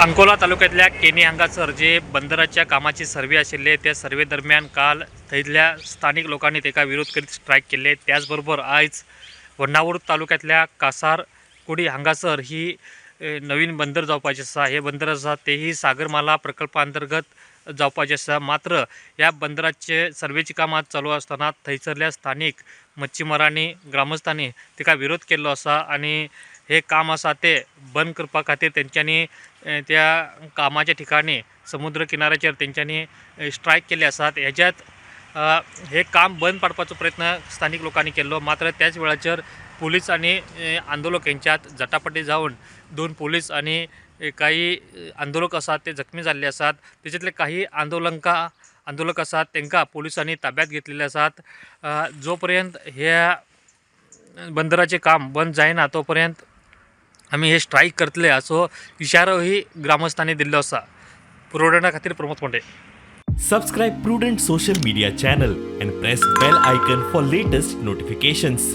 अंकोला तालुक्यातल्या केणी हांगासर जे बंदराच्या कामाची सर्वे आशिल्ले, त्या सर्वे दरम्यान काल थंयतल्या स्थानीक लोकांनी तेका विरोध करीत स्ट्रायक केल्ले. त्याच बरोबर आयज होन्नावर तालुक्यातल्या कासारकोडी हांगासर ही नवीन बंदर जावपाचें आसा. हे बंदर आसा तेही सागरमाला प्रकल्पा अंतर्गत जावपाचें आसा. मात्र ह्या बंदराचे सर्वेची काम आज चालू आसतना थंयसरल्या स्थानीक मच्छीमारांनी, ग्रामस्थांनी तेका विरोध केल्लो आसा आनी हे काम आसा ते बंद करपा खातीर तेंच्यांनी त्या कामाच्या ठिकाणी समुद्र किनाऱ्याचेर तेंच्यांनी स्ट्रायक केल्ले आसात. हेज्यात हे काम बंद पाडपाचो प्रयत्न स्थानीक लोकांनी केल्लो. मात्र त्याच वेळाचेर पुलीस आनी आंदोलक हेंच्यात झटापटी जावन दोन पुलीस आनी काही आंदोलक आसात ते जखमी जाल्ले आसात. तेच्यातले काही आंदोलक आसात तांकां पोलिसांनी ताब्यात घेतलेले आसात. जो पर्यंत ह्या बंदराचें काम बंद जायना तो पर्यंत आमी हे स्ट्रायक करतले असो इशारोही ग्रामस्थांनी दिल्लो आसा. पुरवणा खातीर Pramod कोंडे. Subscribe Prudent Social Media channel and press bell icon for latest notifications.